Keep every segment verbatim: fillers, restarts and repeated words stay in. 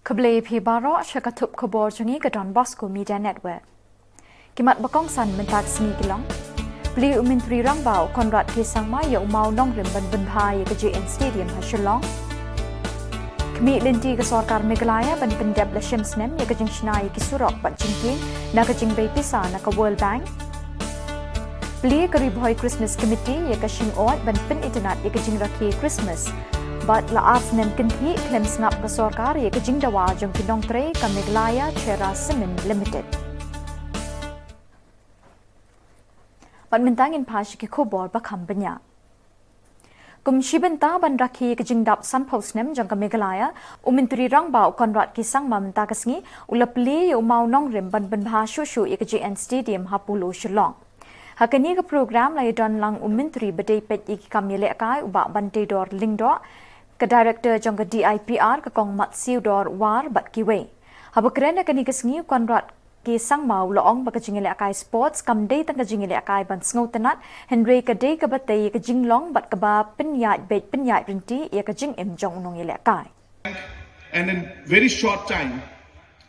Khublei phi baroh sha ka thup khubor jong ngi ka Don Bosco Media Network. Ki mat ba kongsan mynta ka sngi ki long: Plie u Myntri Rangbah u Conrad K Sangma ïa u maw nongrim ban pynbha ïa ka J N Stadium ha Shillong. Khmih lynti ka sorkar Meghalaya ban pyndep la shim snem ïa ka jingshna ïa ki surok bad jingkieng na ka jingbei pisa na ka World Bank. Plie ka Ri Bhoi Christmas Committee ïa ka shingoid ban pynitynnad ïa ka jingrakhe Christmas. Bad la ar snem kynthih khlem sngap ka sorkar ïa ka jingdawa jong ki nongtrei ka Meghalaya Cherra Cement Limited. Bad mynta ngin phai sha ki khubor ba kham bniah. Kum shi bynta ban rakhe ka jingdap sanphew snem jong ka Meghalaya, u Myntri Rangbah u Conrad K Sangma mynta ka sngi u la plie ïa u maw nongrim ban pynbha shuh shuh ïa ka J N Stadium ha Polo Shillong. Ha kane ka program la ïadon lang u Myntri ba dei peit ïa ki kam ïalehkai u Bah Banteidor Lyngdoh, ka Director jong ka D I P R ka Kong Matsiewdor War bad kiwei. Haba kren ha kane ka sngi u Conrad K Sangma u la ong ba ka jingïalehkai sports kam dei tang ka jingïalehkai ban sngewtynnad, hynrei ka dei kaba tei ïa ka jinglong bad kaba pynïaid beit pynïaid ryntih ïa ka jingim jong u nongïalehkai. And in very short time,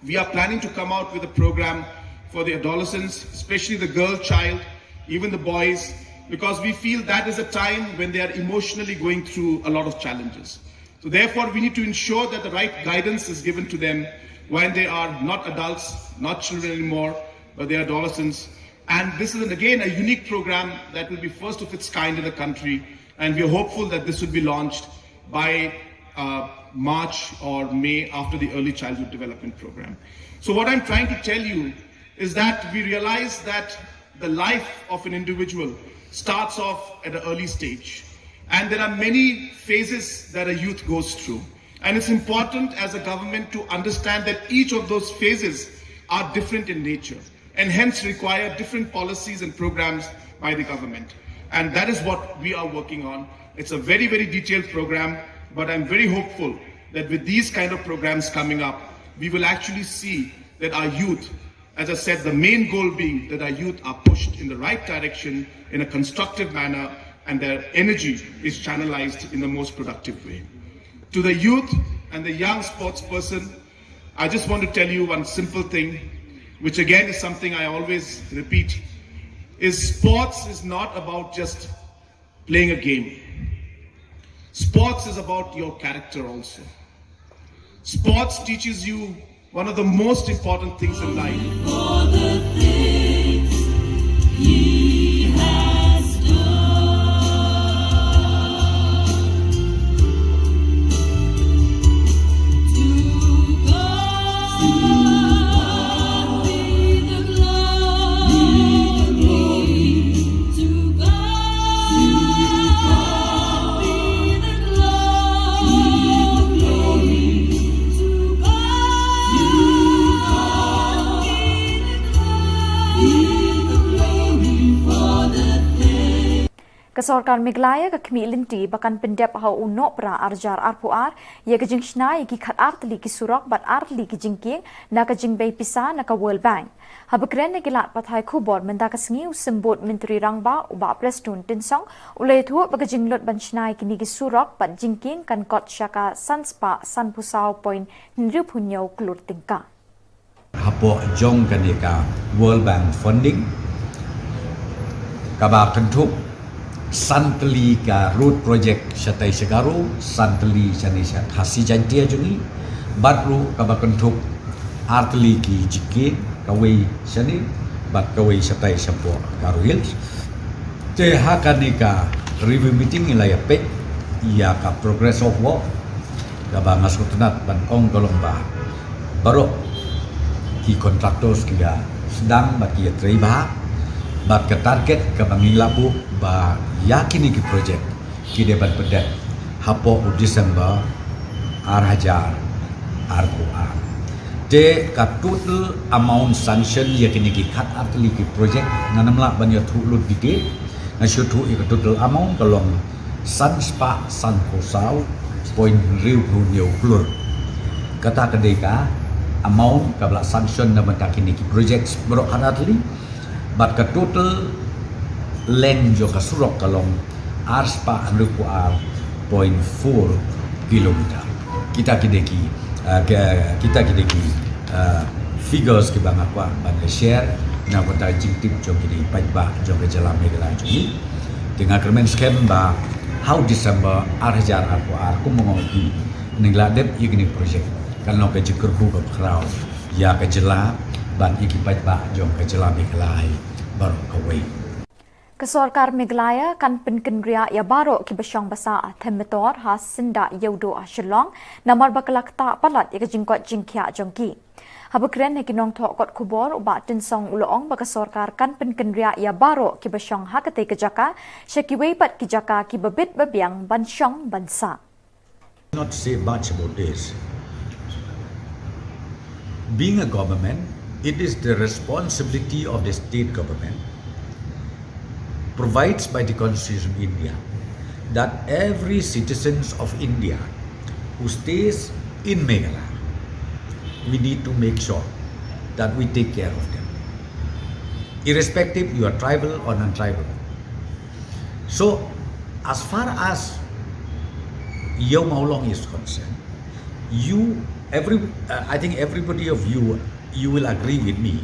we are planning to come out with a program for the adolescents, especially the girl child, even the boys, because we feel that is a time when they are emotionally going through a lot of challenges. So therefore, we need to ensure that the right guidance is given to them when they are not adults, not children anymore, but they are adolescents. And this is, again, a unique program that will be first of its kind in the country. And we are hopeful that this will be launched by uh, March or May after the Early Childhood Development Program. So what I'm trying to tell you is that we realize that the life of an individual starts off at an early stage. And there are many phases that a youth goes through. And it's important as a government to understand that each of those phases are different in nature and hence require different policies and programs by the government. And that is what we are working on. It's a very, very detailed program, but I'm very hopeful that with these kind of programs coming up, we will actually see that our youth, as I said, the main goal being that our youth are pushed in the right direction in a constructive manner and their energy is channelized in the most productive way. To the youth and the young sports person, I just want to tell you one simple thing, which again is something I always repeat, is sports is not about just playing a game. Sports is about your character also. Sports teaches you one of the most important things in life. Ka sorkar Meghalaya ka khmih lynti ba kan pyndep ha u Nohprah ar hajar arphew ar ïa ka jingshna ïa ki khat ar tylli ki surok bad ar tylli ki jingkieng na ka jingbei pisa na ka World Bank. Haba kren ha ki lad pathai khubor mynta ka sngi, u Symbud Myntri Rangbah u Bah Prestone Tynsong u la ïathuh ba ka jinglut ban shna ïa kine ki surok bad jingkieng kan kot sha ka san spah sanphew saw point hynriewphew hynñiew klur tyngka. Hapoh jong kane ka World Bank funding, kaba kynthup san tylli ka road project shatai sha Garo, san tylli shane sha Khasi Jaintia jong ngi, bad ruh kaba kynthup ar tylli ki jingkieng, kawei shane bad kawei shatai shapoh Garo Hills. Te ha kane ka review meeting ngi la ïa peit ïa ka progress of work, kaba nga sngewtynnat ban ong ka long ba baroh ki contractors ki ïa sdang bad ki ïa trei bha, bad ka target kaba ngi la buh ba ïa kine ki project ki dei ban pyndep hapoh u December ar hajar arphew ar. Te ka total amount sanction ïa kine ki khat ar tylli ki project ngan ym lah ban ïathuh lut detail, nga shu ïathuh ïa ka total amount ka long san spah sanphew saw point hynriewphew hynñiew klur. Kata ka dei ka amount kaba la sanction na bynta kine ki projects baroh khat ar tylli. Bad ka total length jong ka surok ka long ar spah hynriewphew ar point four kilometer. Kita ki dei ki Ah, ka, kita ki dei ki, ah, figures kiba nga kwah ban share na ka bynta ka jingtip jong ki dei paidbah jong ka jylla Meghalaya jong ngi. Te nga kyrmen skhem ba ha u December ar hajar arphew ar kum ba nga ong ïa phi, ngi la dep ïa kine ki project, kan long ka jingkyrkhu kaba khraw ïa ka jylla bad ïa ki paidbah jong ka jylla Meghalaya baroh kawei. Ka sorkar Meghalaya kan pynkynriah ïa baroh kiba shong basa ha Them Metor ha Syndah Ïewduh ha Shillong, namar ba ka la ktah palat ïa ka jingkoit jingkhiah jong ki. Haba kren ha ki nongthoh kot khubor, u Bah Tynsong u la ong ba ka sorkar kan pynkynriah ïa baroh kiba shong ha katei ka jaka sha kiwei pat ki jaka kiba bit ba biang ban shong ban sah. Not say much about this. Being a government, it is the responsibility of the state government, provides by the Constitution of India, that every citizens of India who stays in Meghalaya, we need to make sure that we take care of them, irrespective you are tribal or non-tribal. So, as far as Ïew Mawlong is concerned, you, every, uh, I think everybody of you, you will agree with me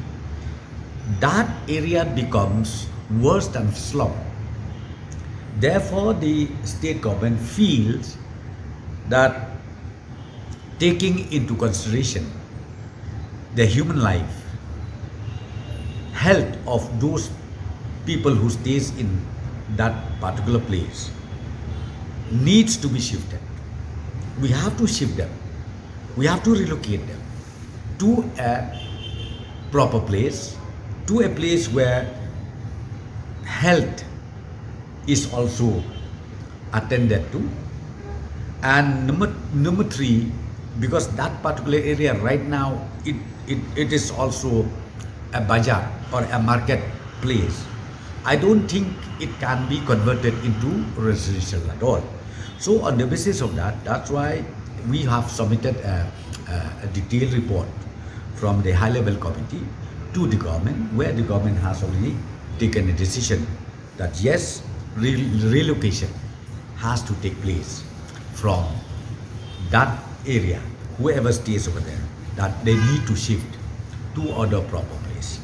that area becomes worse than slum. Therefore, the state government feels that taking into consideration the human life, health of those people who stays in that particular place needs to be shifted. We have to shift them. We have to relocate them to a proper place, to a place where health is also attended to. And number, number three, because that particular area right now, it, it, it is also a bazaar or a market place, I don't think it can be converted into residential at all. So on the basis of that, that's why we have submitted a, a, a detailed report from the high level committee to the government, where the government has already taken a decision that yes, re-, relocation has to take place from that area. Whoever stays over there, that they need to shift to other proper place.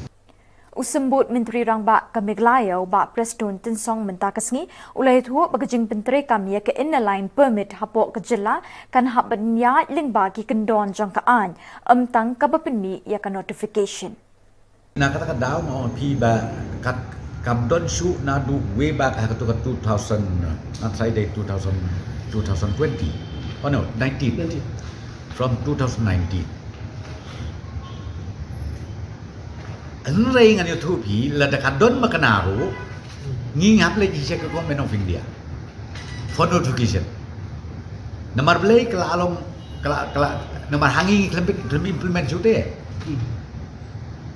U Symbud Myntri Rangbah ka Meghalaya, u Bah Prestone Tynsong, mynta ka sngi u la ïathuh ba ka jingpyntreikam ïa ka Inner Line Permit hapoh ka jylla kan hap ban ïaid lyngba ki kyndon jong ka aiñ, ym tang kaba pynmih ïa ka notification. Na kata ka daw nga ong phi ba kat kam don shuh naduh way back ha katu ka two thousand, ngan sa ïa dei two thousand, two thousand twenty. Oh no, nineteen. Nineteen. From two thousand nineteen. Hynrei ngan ïathuh phi, lada ka don ba kane ruh, ngi ngap leit sha ka Government of India for notification. Namar balei ka la long, ka la, ka la, namar ha ngi ngi khlem, khlem implement shuh te. Hmm.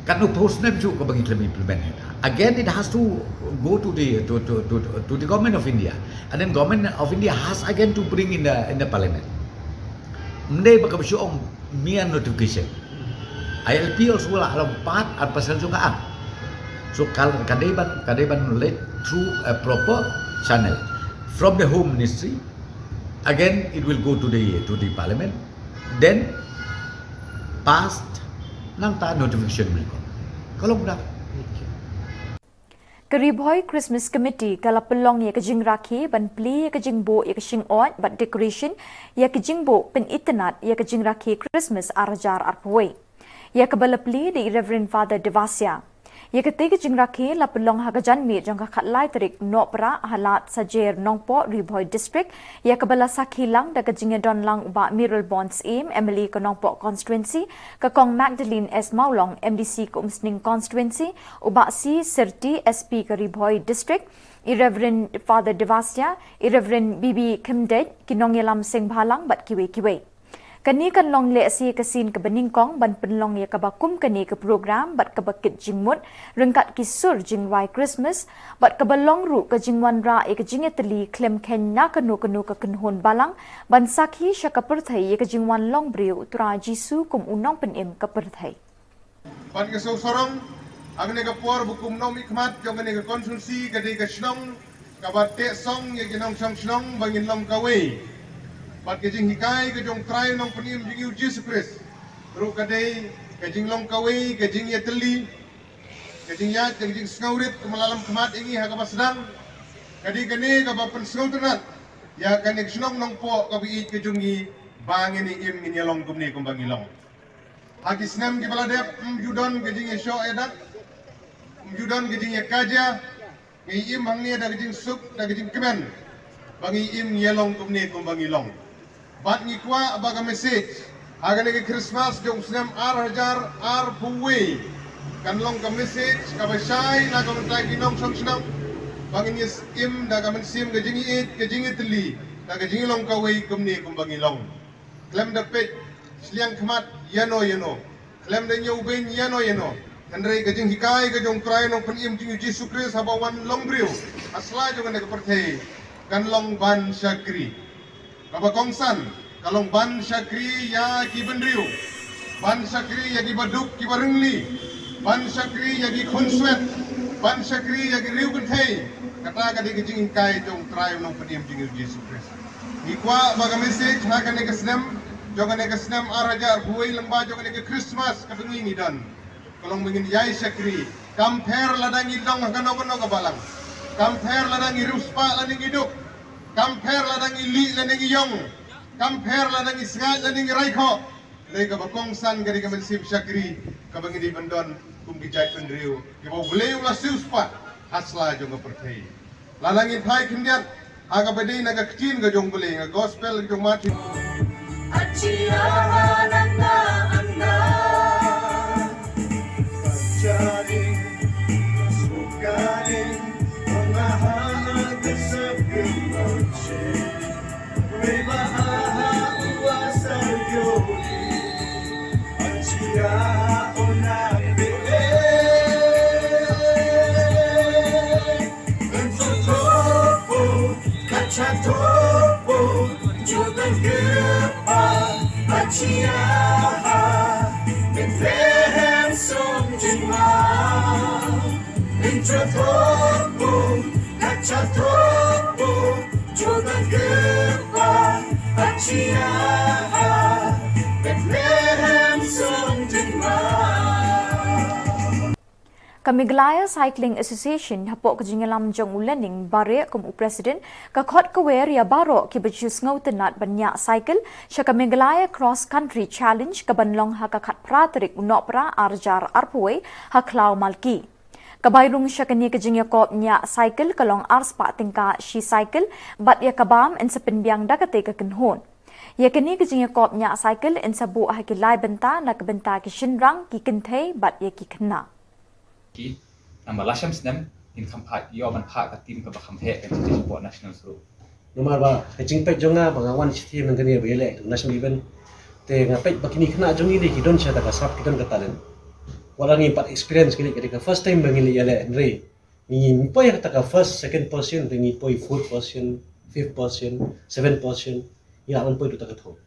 Katno phew snem shuh kaba ngi khlem implement. Again, it has to go to the, to, to, to, to the Government of India. And then Government of India has again to bring in the, in the Parliament. Ym dei ba kaba shu ong mere notification. I L P also la long part and parcel jong ka act. So ka, ka dei ban, ka dei ban leit through a proper channel from the Home Ministry. Again, it will go to the, to the Parliament. Then passed, nangta notification will come. Ka long kumta. Ka Ri Bhoi Christmas Committee ka la pynlong ïa ka jingrakhe ban plie ïa ka jingbuh ïa ka shyngkhuid bad decoration ïa ka jingbuh pynitynnad ïa ka jingrakhe Christmas ar hajar arphew wei, ïa kaba la plie da i Reverend Father Devasia. Ïa katei ka jingrakhe la pynlong ha ka janmiet jong ka khatlai tarik Nohprah ha Lad Sajer Nongpoh, Ri Bhoi District, ïa kaba la sakhi lang da ka jingïadon lang u Bah Mayralborn Syiem, M L A ka Nongpoh Constituency, ka Kong Magdalene S Mawlong, M D C ka Umsning Constituency, u Bah C Syrti, S P ka Ri Bhoi District, i Reverend Father Devasia, i Reverend B B Khymdeit, ki nongïalam seng bhalang bad kiwei kiwei. Kane kan long lehse ka sien kaba nyngkong ban pynlong ïa kaba kum kane ka program bad kaba kit jingmut ryngkat ki sur jingrwai Christmas, bad kaba long ruh ka jingwanrah ïa ka jingïatylli khlem kheiñ na kano kano ka kynhun balang ban sakhi sha ka pyrthei ïa ka jingwan long briew u Trai Jisu kum u Nongpynim ka pyrthei. Bad ka sngewsarong, ha kane ka por ba kum u nongmihkhmat jong kane ka constituency ka dei ka shnong kaba teh song ïa ki nongshong shnong ba ngin long kawei. Bad ka jinghikai ka jong Trai Nongpynim jong ngi u Jisu Khrist ruh ka dei ka jinglong kawei, ka jingïatylli, ka jingïaid, ka jingsngewrit, ka mala lam khmat ïa ngi ha kaba sdang. Ka dei kane kaba pynsngewtynnat ïa kane ka shnong Nongpoh kaba ïeit ka jong ngi, ba ngin ïa im, ngin ïa long kumne kumba ngi long. Ha ki snem kiba la dep, ym ju don ka jingïashoh ïadak, ym ju don ka jingïakajia, ngi im hangne da ka jingsuk, da ka jingkmen, ba ngi im, ngi ïa long kumne kumba ngi long. Bad ngi kwah ba ka message ha kane ka Christmas jong u snem ar hajar arphew wei kan long ka message kaba shai na ka bynta ki nongshong shnong, ba ngin ïa im da ka mynsiem ka jingïeit, ka jingïatylli, da ka jinglong kawei kumne kumba ngi long. Khlem da peit shiliang khmat ïano ïano, khlem da ñiewbeiñ ïano ïano, hynrei ka jinghikai ka jong Trai Nongpynim jong ngi u Jisu Khrist haba wan long briew ha sla jong kane ka pyrthei kan long ban shakri. Kaba kongsan ka long ban shakri ïa ki bynriew, ban shakri ïa ki baduk ki baryngli, ban shakri ïa ki khunswet, ban shakri ïa ki riew kynthei. Kata ka dei ka jinghikai jong Trai Nongpynim jong ngi u Jisu Khrist. Ngi kwah ba ka message ha kane ka snem, jong kane ka snem ar hajar arphew wei, lyngba jong kane ka Christmas kaba ngi ngi don, ka long ba ngin ïai shakri. Kam pher lada ngi long ha kano kano ka balang, kam pher lada ngi riewspah lane ngi duk, kam pher lada ngi lieh lane ngi ïong, kam pher lada ngi sngaid lane ngi raikhoh. Hynrei kaba kongsan ka dei ka mynsiem shakri kaba ngi dei ban don kum ki jaitbynriew kiba U Blei u la siewspah ha sla jong ka pyrthei. Lada ngin phai khyndiat ha kaba dei na ka ktien ka jong U Blei, ka gospel ka jong Mathai. Ka Meghalaya Cycling Association hapoh ka jingïalam jong u Lening Bare kum u president, ka khot kwer ïa baroh kiba ju sngewtynnat ban ñiah cycle sha ka Meghalaya Cross Country Challenge kaban long ha ka khatphra tarik u Nohprah ar hajar arphew wei ha Khlaw Malki. Ka bai rung sha kane ka jingïakop ñiah cycle ka long ar spah tyngka shi cycle, bad ïa ka bam yn sa pynbiang da katei ka kynhun. Ïa kane ka jingïakop ñiah cycle yn sa buh ha ki lai bynta, na ka bynta ki shynrang, ki kynthei bad ïa ki khynnah. Ki, namar la shem snem ngin kham phah, ïoh ban phah ka team kaba kham heh kan shisha shapoh national ruh. Namar ba ka jingpeit jong nga ba nga wan sha team nang kane ba ïaleh national event, te nga peit ba kine khynnah jong ngi dei ki don sha ta ka sap, ki don ka talent. Wat la ngim pat experience kine, ka dei ka first time ba ngi leh ïaleh, hynrei ngi poi ha ta ka first, second position, te ngi poi fourth position, fifth position, seventh position, ngi lah ban poi ruh ta ka thong.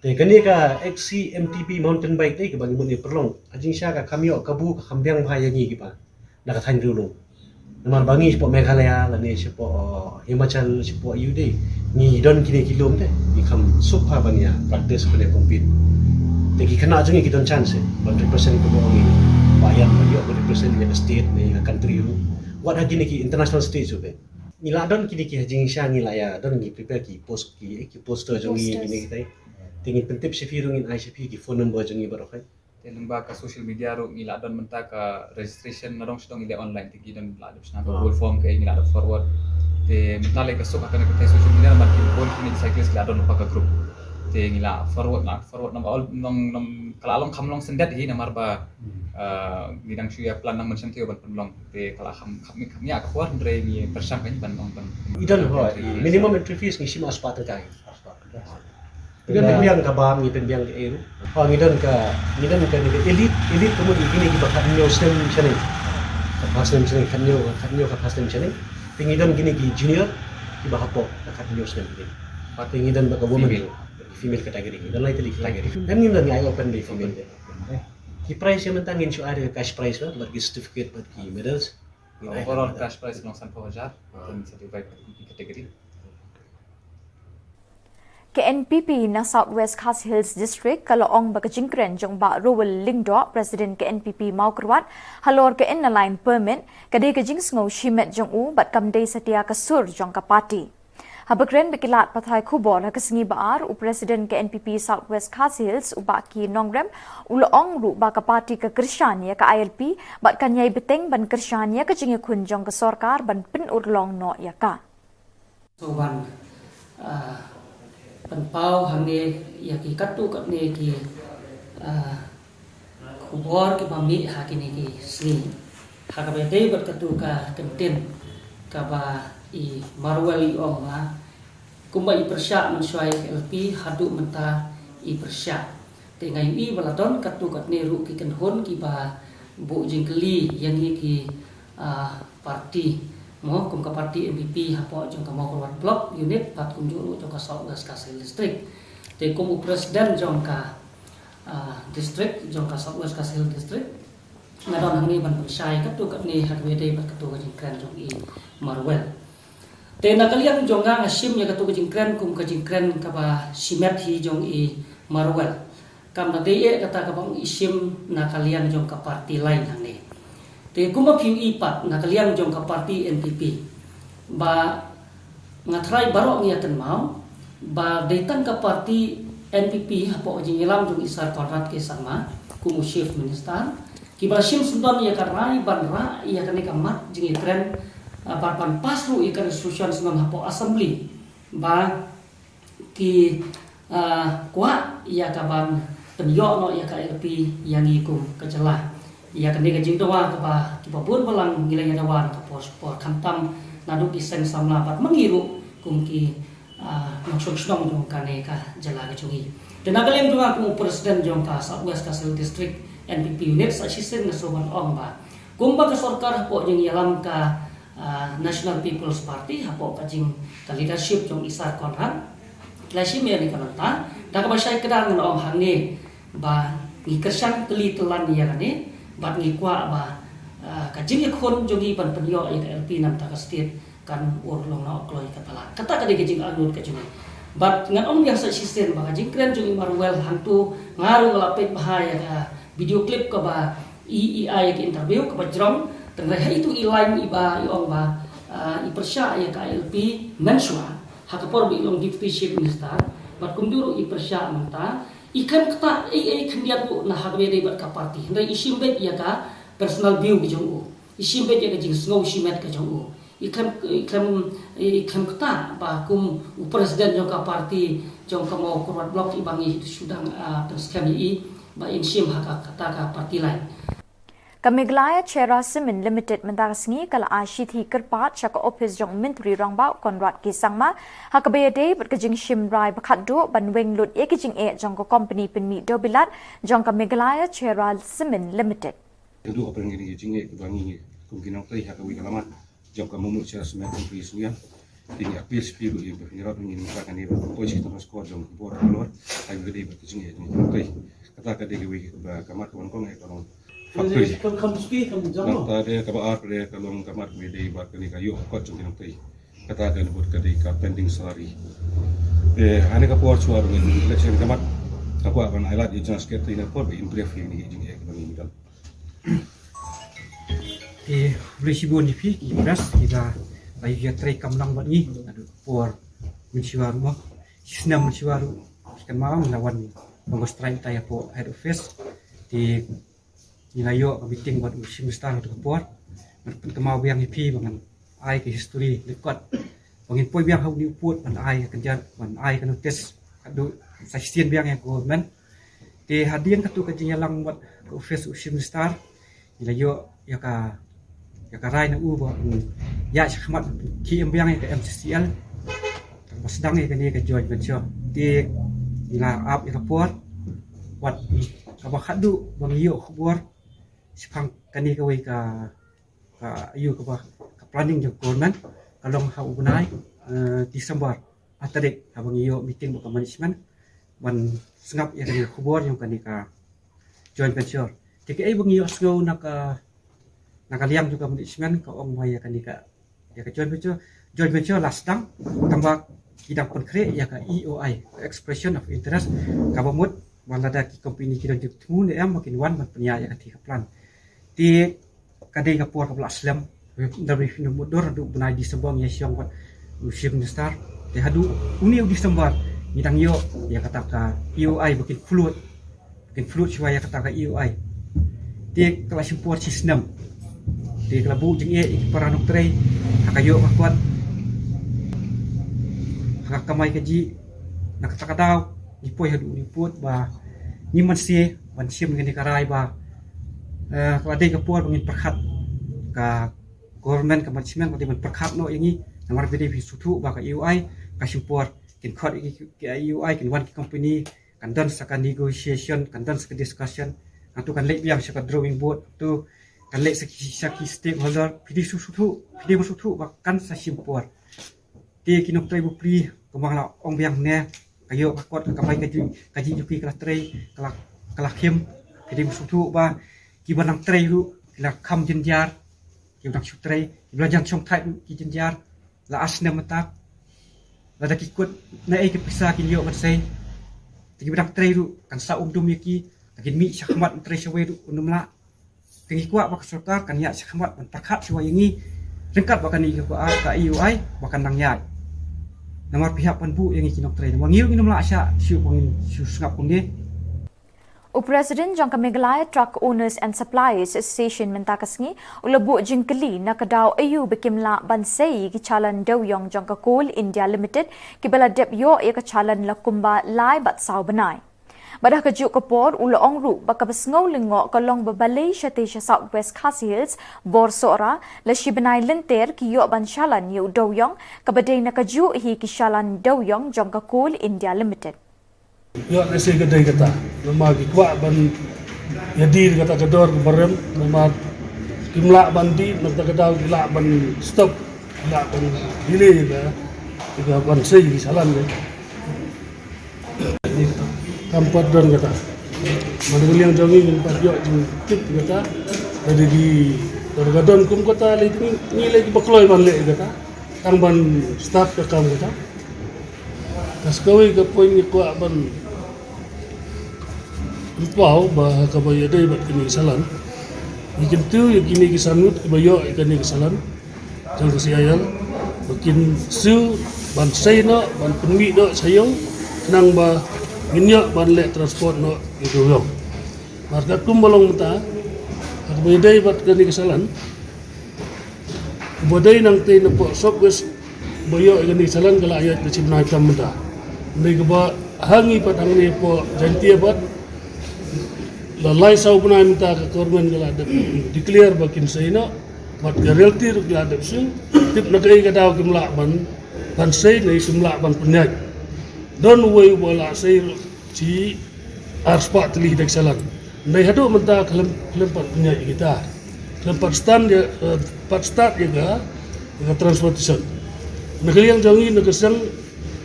Te kane ka X C M T B mountain bike dei kaba ngi mut ngi pynlong. Ha jingshisha ka kham ïoh kabu, ka kham biang bha ïa ngi kiba na ka thaiñ riewlum. Namar ba ngi shapoh Meghalaya lane shapoh, uh, Himachal, shapoh aïu dei, ngi don kine ki lum te ngi kham suk bha ban ïa practice ban ïa compete. Te ki khynnah jong ngi ki don chance, eh, ban represent kumba ong ngi, ba ïa, ban ïoh ban represent ïa ka state ne ïa ka country ruh. Wat ha kine ki international stage ruh te ngi la don kine ki, ha jingshisha ngi la ïa don, ngi prepare ki post, ki, ki poster jong ngi, posters, kine kitai. Te ngin pyntip sha phi ruh, ngin ai sha phi ki phone number jong ngi baroh. Te lyngba ka social media ruh ngi la don mynta ka registration, nadong shadong ngi leh online, te ki don la dep shna ka, oh, Google Form, ka ngi la dep forward. Te mynta lei ka suk ha kane ka social media namar ki bun kine cyclist ki la don lypa ka group. Te ngi la forward, la forward namar all nong, nong, ka la long kham long syndet hi namar ba, hmm, ah, ngi dang shu ïa plan nang mynshem te ban pynlong. Te ka la kham, kham, kham ïa ka por, hynrei ngi pyrshang ka ngi ban long ban. I don, ho, i minimum entry fees ngi shim ar spah tyngka. Ngi pynbiang ka bam, ngi pynbiang ka ei ruh. Oh, ngi don ka, ngi don ka, ngi ka elite, elite ka mut ïa kine kiba khathynñiew snem shaneng. Khatphra snem shaneng, khathynñiew, khathynñiew khatphra snem shaneng. Te ngi don kine ki junior kiba hapoh ka khathynñiew snem kine. Te ngi don ba ka women, female, female category. Ngi don lai tylli category. Em, ngim don, ngi ai open dei female dei. Ki prize ïa mynta ngin shu ai da ka cash prize, bad ki certificate bad ki medals. Overall cash prize long sanphew hajar. Te ngin sa divide bad ki category. Ka N P P na South West Khasi Hills District ka la ong ba ka jingkren jong Bah Rowell Lyngdoh, President ka N P P Mawkyrwat, halor ka Inner Line Permit, ka dei ka jingsngew shimet jong u bad kam dei satia ka sur jong ka party. Haba kren bad ki lad pathai khubor ha ka sngi Ba-ar, u President ka N P P South West Khasi Hills, u Bah K. Nongrem, u la ong ruh ba ka party ka kyrshan ïa ka I L P bad kan ïai bteng ban kyrshan ïa ka jingïakhun jong ka sorkar ban pynurlong noh ïa ka. So ban, ah, pynpaw hangne ïa ki katto katne ki, ah, khubor kiba mih ha kine ki sngi. Ha kaba ïadei bad katto ka kyntien kaba i Marwel i ong ba kumba i pyrshah mynshuwa ïa ka I L P haduh mynta i pyrshah. Te nga ïohi ba la don katto katne ruh ki kynhun kiba buh jingkylli ïa ngi ki, ah, party, mo, kum ka party N P P hapoh jong ka Mawkyrwat Block Unit bad kumjuh ruh jong ka South West Khasi Hills District. Te kum u president jong ka, ah, district, jong ka South West Khasi Hills District, nga don hangne ban pynshai katto katne ha kaba ïadei bad katto ka jingkren jong i Marwel. Te na ka liang jong nga, nga shim ïa katto ka jingkren kum ka jingkren kaba shimet hi jong i Marwel. Kam da dei eh kata kaba ong i shim na ka liang jong ka party line hangne. Te kumba phi ïohi pat na ka liang jong ka party N P P, ba nga tharai baroh ngi ïa kynmaw ba dei tang ka party N P P hapoh ka jingïalam jong i Sir Conrad K Sangma kum u Chief Minister kiba la shim syndon ïa ka rai ban rah ïa kane ka mat jingïakren, ah, bad ban pass ruh ïa ka resolution syndon hapoh Assembly ba ki, ah, kwah ïa ka ban pynïoh noh ïa ka I L P ïa ngi kum ka jylla. Ïa kane ka jingdawa kaba kiba bun balang ngi la ïa dawa na ka por sha ka por, khamtam naduh ki seng samla bad ma ngi ruh kum ki, ah, nongshong shnong jong kane ka jylla ka jong ngi. Te na ka liang jong nga kum u president jong ka South West Khasi Hills District N P P Unit, sa shisien nga sngewbha ban ong ba kumba ka sorkar hapoh jingïalam ka, ah, National People's Party hapoh ka jing ka leadership jong i Sir Conrad, la shim ïa kane ka bynta. Da kaba shai kdar ngan ong hangne ba ngi kyrshan tylli tylan ïa kane bad ngi kwah ba, ah, ka jingïakhun jong ngi ban pynïoh ïa ka I L P na ka bynta ka state kan urlong noh kloi kata la. Kata ka dei ka jingangnud ka jong ngi. Bad ngan ong biang sa shisien ba ka jingkren jong i Marwel hangto nga ruh nga la peit bha ïa ka video clip kaba i, i ai ïa ka interview kaba jrong, tang hynrei ha itu i line iba i ong ba, ah, i pyrshah ïa ka I L P mynshuwa ha ka por ba i long Deputy Chief Minister bad kumjuh ruh i pyrshah mynta, i khlem ktah ei ei khyndiat ruh na ha kaba ïadei bad ka party, hynrei i shim beit ïa ka personal view ka jong u, i shim beit ïa ka jingsngew shimet ka jong u. I khlem, i khlem, i khlem ktah ba kum u president jong ka party jong ka Mawkyrwat Block iba ngi shu dang, ah, pynskhem ïa i ba in shim ha ka, kata ka party line. Ka Meghalaya Cherra Cement Limited mynta ka sngi ka la ai shithi kyrpad sha ka ophis jong u Myntri Rangbah Conrad K Sangma ha kaba ïadei bad ka jingshim rai ba khatduh ban weng lut ïa ka jingeh jong ka kompani pynmih dewbilat jong ka Meghalaya Cherra Cement Limited. Ka duh hapdeng kine ki jingeh kiba ngi kum ki nongtrei ha kawei ka lamat jong ka Mawmut Cherra Cement Company Shnong. Te ngi appeal sha phi ruh ïa phi, ngi ïarap ngi mynta kane ba poi sha ka tnga skor jong ka bor halor ha kaba ïadei bad ka jingeh jong ki nongtrei. Kata ka dei kawei ka mat kaba nyngkong, eh, ka long factory. Nangta de kaba ar de ka long ka mat kaba ïadei bad kane ka ïoh kot jong ki nongtrei. Kata ka nabud ka dei ka pending salary. Te ha kane ka por shuwa ba ngin election ka mat, nga kwah ban highlight ïa jong secretary na por ba in brief ïa kine ki jingeh kiba ngi don. Te khublei shibun ïa phi ki press kiba la ïa trei kam lang bad ngi naduh ka por mynshuwa ruh mo, shisnem mynshuwa ruh. Kan ma ong la wan long ka strike ta ïa hapoh head office. Te ngi la ïoh ka meeting bad u Chief Minister ha ka por. Ngan pynkynmaw biang ïa phi ba ngan ai ka history lyngkot ba ngin poi biang ha une u pud ban ai ka kyndiat, ban ai ka notice haduh sa shisien biang ïa ka government. Te hadien katto ka jingïalang bad ka office u Chief Minister, ngi la ïoh ïa ka, ïa ka rai na u ba u ïaid shakhmat, ki em biang ïa ka M C C L, ba sdang ïa kane ka joint venture. Te ngi la ap ïa ka por, wat kaba khatduh ba ngi ïoh khubor shaphang kane kawei ka, ka ïoh kaba, ka planning jong government ka long ha u bnai, eh, December, ar tarik, haba ngi ïoh meeting bad ka management ban sngap ïa kane ka khubor jong kane ka joint venture. Te kaei ba ngi ïohsngew na ka, na ka liang jong ka management ka ong ba ïa kane ka, ïa ka joint venture, joint venture la sdang, tangba Ki dang pynkhreh ïa ka E O I, expression of interest, kaba mut ba lada ki company ki don jingthmu ne em ba kin wan ban pynïaid ïa kata ka plan. Te ka dei ka por kaba la slem. Nda bri phi mutdur haduh bnai December ngi ïa shong bad u Chief Minister. Te haduh une u December ngi dang ïoh ïa kata ka E O I ba kin float, kin float shuwa ïa kata ka E O I. Te ka la shim por shi snem. Te ka la buh jingeh ïa ki para nongtrei ha ka ïoh ka kot, ha ka kamai kajih. Na kata ka daw ngi poi haduh une u pud ba ngim banse ban shim ïa kane ka rai ba, eh, ka la dei ka por ba ngin pyrkhat, ka government, ka management ka dei ban pyrkhat noh ïa ngi. Namar ba dei phi sngewthuh ba ka E O I ka shim por, kin khot ïa ki, ki E O I, kin wan ki company, kan don sa ka negotiation, kan don sa ka discussion. Hangtu kan leit biang sha ka drawing board, hangtu kan leit sa ki, sa ki stakeholder. Phi dei sngewthuh, phi dei ban sngewthuh ba kan sa shim por. Te ki nongtrei bapli, kumba nga la ong biang ne, ka ïoh ka kot, ka kamai kajih, kajih jong ki ka la trei, ka la, ka la khim. Phi dei ban sngewthuh ba kiba nang trei ruh ki la kham jynjar, kiba nang shu trei, kiba la jan shong thait ruh ki jynjar la ar snem mynta. Lada ki kut na ei ka pisa kin ïoh ban sei. Te kiba dang trei ruh kan sa um dum ïa ki. Lada kin mih shakhmat ban trei shawei ruh um dum lah. Te ngi kwah ba ka sorkar kan ïaid shakhmat ban pyrkhat shuwa ïa ngi ryngkat bad kane ka, ka E O I ba kan nang ïaid. Namar phi hap ban buh ïa ngi ki nongtrei. Namar ngi ruh ngin ym lah shah shuh ba ngin shu sngap kumne. U President jong ka Meghalaya Truck Owners and Suppliers Association mynta ka sngi u la buh jingkylli na ka daw aïu ba kim lah ban sei ïa ki challan dewïong jong ka Coal India Limited kiba la dep ïoh ïa ka challan la kumba lai bad saw bnai. Bad ha kajuh ka por u la ong ruh ba kaba sngew lyngngoh ka long ba balei shatei sha South West Khasi Hills bor Sohra la shi bnai lynter ki ïoh ban challan ïa u dewïong kaba dei na kajuh hi ki challan dewïong jong ka Coal India Limited. Ïoh lehse ka dei kata. Namar ki kwah ban ïadie kata ka dor kaba rem, namar kim lah ban die, na kata ka daw ki lah ban stop, ki lah ban delay ka, ka ban sei ki challan ka. Kam pat don kata. Bad ka liang jong ngi ngim pat ïoh jingtip kata. Lada ki, lada ka don kum kata lei, ngi, ngi lei kiba kloi ban leh kata. Tang ban start ka kam kata. Ka sa kawei ka point ngi kwah ban pynpaw ba ha kaba ïadei bad kine ki challan, ngi kyntiew ïa kine ki san ngut kiba ïoh ïa kane ka challan jong ka C I L ba kin siew ban sei noh, ban pynmih noh sha ïew, khnang ba ngin ïoh ban leh transport noh ïa ka dewïong. Namar katkum ba long mynta, ha kaba ïadei bad kane ka challan, uba dei nangtei napoh South West ba ïoh ïa kane ka challan ka la ïaid ka shi bnai tam mynta. Hynrei kaba ha ngi pat hangne hapoh Jaintia bad la lai saw bnai mynta ka government ka la de-, declare ba kin sei noh, bad ka reality ruh ka la dep shu tip na kaei ka daw kim lah ban, ban sei ne kim lah ban pynïaid. Don uwei uba la sei ruh shi ar spah tylli da ki challan. Hynrei haduh mynta khlem, khlem pat pynïaid ïa kita. Khlem pat start ïa, eh, pat start ïa ka, ïa ka transportation. Na ka liang jong ngi na ka seng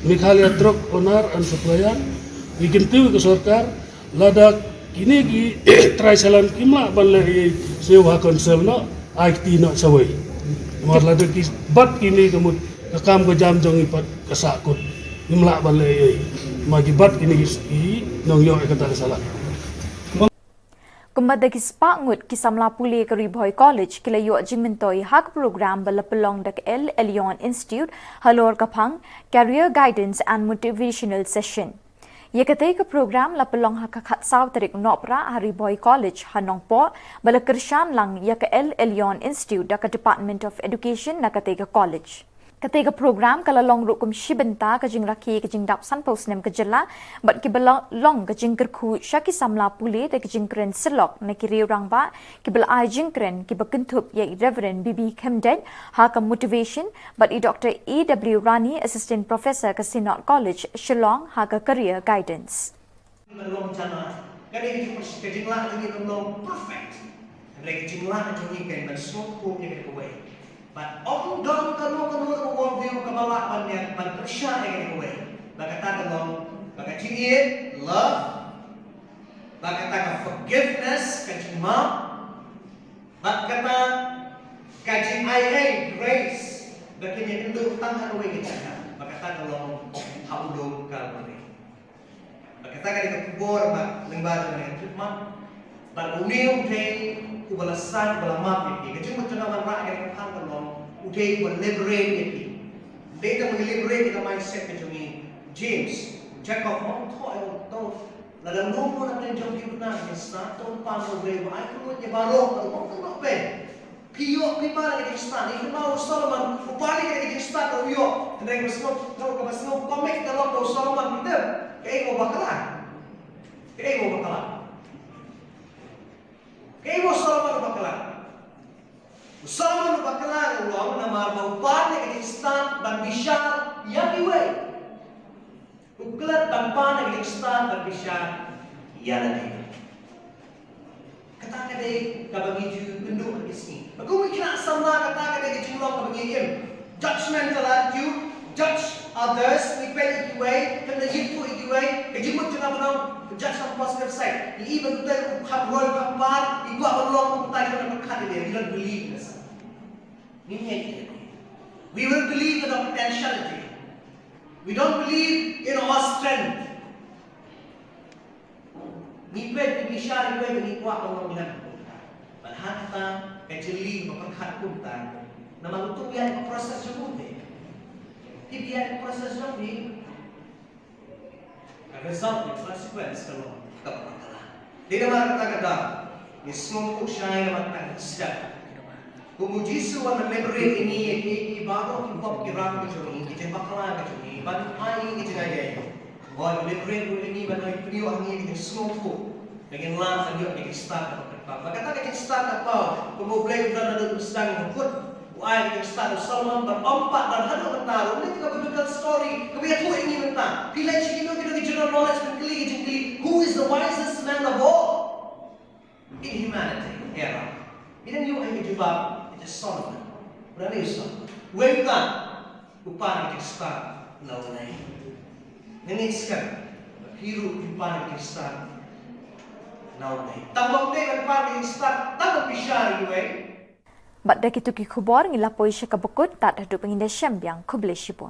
Meghalaya Truck Owner and Supplier, ngi kyntiew ïa ka sorkar, lada kine ki trai challan kim lah ban leh ei ei, siew ha council noh, ai kti noh sawei. Namar lada ki bat kine ka mut ka kam ka jam jong ngi pat ka sahkut. Ngim lah ban leh ei ei. Namar ki bat kine ki, ki nongïoh ïa kata ka challan. Kumba da ki spah ngut ki samla pule ka Ri Bhoi College ki la ïoh jingmyntoi ha ka program ba la pynlong da ka El Elyon Institute halor ka phang Career Guidance and Motivational Session. Ïa katei ka program la pynlong ha ka khatsaw tarik Nohprah ha Ri Bhoi College ha Nongpoh, ba la kyrshan lang ïa ka El Elyon Institute da ka Department of Education na katei ka college. Katei ka program ka la long ruh kum shi bynta ka jingrakhe ka jingdap sanphew snem ka jylla, bad kiba la long ka jingkyrkhu sha ki samla pule da ka jingkren syllok na ki riew rangbah, kiba la ai jingkren kiba kynthup ïa i Reverend B B Khymdeit ha ka motivation, bad i Doctor A W Rani, Assistant Professor ka Synod College, Shillong, ha ka career guidance. Ban long jana, ka dei ka jing-, ka jinglah jong ngi ban long perfect. Hynrei ka jinglah jong ngi ka ban sngewthuh ïa kawei. Bad ym don kano kano ka worldview kaba lah ban ïa, ban pyrshah ïa kawei. Ba kata ka long, ba ka jingïeit, love, ba kata ka forgiveness, ka jingmap, bad kata ka jingai ei, grace, ba kin ïakynduh tang ha kawei ka jaka. Ba ka Ka long ha u lum Kalbari. Bad kata ka dei ka khubor ba lyngba jong ka treatment. Bad une u dei uba la sait, uba la map ïa phi. Ka jingmut jong nga ban rah ïa kane ka phang ka long u dei uba liberate ïa phi. Dei tang uba liberate ïa ka mindset ka jong ngi. James, Jacob, mo, to, to. Lada lum mo na pdeng jong phi, u Kynrad, ïa stad, to, u pan, u Blei uba ai khublei ïa baroh, baroh, baroh, baroh. Phi ïoh, phi pan ïa ka jingstad. Ïa kynmaw u Solomon u pan ïa ka jingstad, u ïoh. Hynrei kaba sngewbha, kaba sngewbha ka long ba u Solomon, phi tip, kaei ba u bakla? Kaei ba u bakla? Kaei ba u Solomon u bakla? U Solomon u bakla, u ong, namar ba u pan ïa ka jingstad ban bishar ïa kiwei. U klet ban pan ïa ka jingstad ban bishar ïa lade. Kata ka dei kaba ngi ju kynduh ha ki sngi. Bad kum ki khynnah samla, kata ka dei ka jinglong kaba ngi im. Judgmental attitude, judge others, ngi peit ïa kiwei, kynda ïa kiwei, ka jingmut jong nga ba nang judge on positive side. Ngi i ba utai u kham roi u kham par, ngi kwah ban long kumta, ngi pyrkhat ïa lade, we don't believe in this. Ngi ngeit ïa lade. We will believe in our potentiality. We don't believe in our strength. Ngi peit, ngi bishar, ngi peit, ngi kwah ban long lem kumta. Bad ha kata ka jylliew ba pyrkhat kumta, namar uto u ïaid ka process jong u te. Phi ïaid ka process jong phi. Ka result ne consequence ka long kaba bakla. Dei namar kata ka daw ngi sngewthuh shai namar kata ka step. Kum u Jisu u wan ban liberate ïa ngi, ïa ki, ïa ki baroh ki pop ki ram ki jong ngi, ki jingbakla ki jong ngi, ban ai ïa ngi ki jingai ïa ngi. Wan ban liberate ïa ngi, ban ai pynïoh ïa ngi ki jingsngewthuh. Ba ngin lah ban ïoh ïa ki stad kaba kyrpang. Ba kata ka jingstad ka paw, kum u Blei u don naduh u sdang ngi kut. U ai ka jingstad u Solomon ban ym pat don haduh mynta ruh. Kane ka biblical story kaba ïathuh ïa ngi mynta. Phi leit sha kino kino ki general knowledge, phin kylli ki jingkylli, "Who is the wisest man of all in humanity?" Era. Phin ïoh ïa ka jubab, it is Solomon. Uei u Solomon? Uei uta u pan ïa ka jingstad na U Blei? Nga ngeit skhem phi ruh phi pan ïa ka jingstad na U Blei. Tang ba ym dei ban pan ïa ka jingstad tang ban bishar ïa uwei. Bad da kito ki khubor ngi la poi sha kaba kut, tad haduh ba ngin da shem biang, khublei shibun.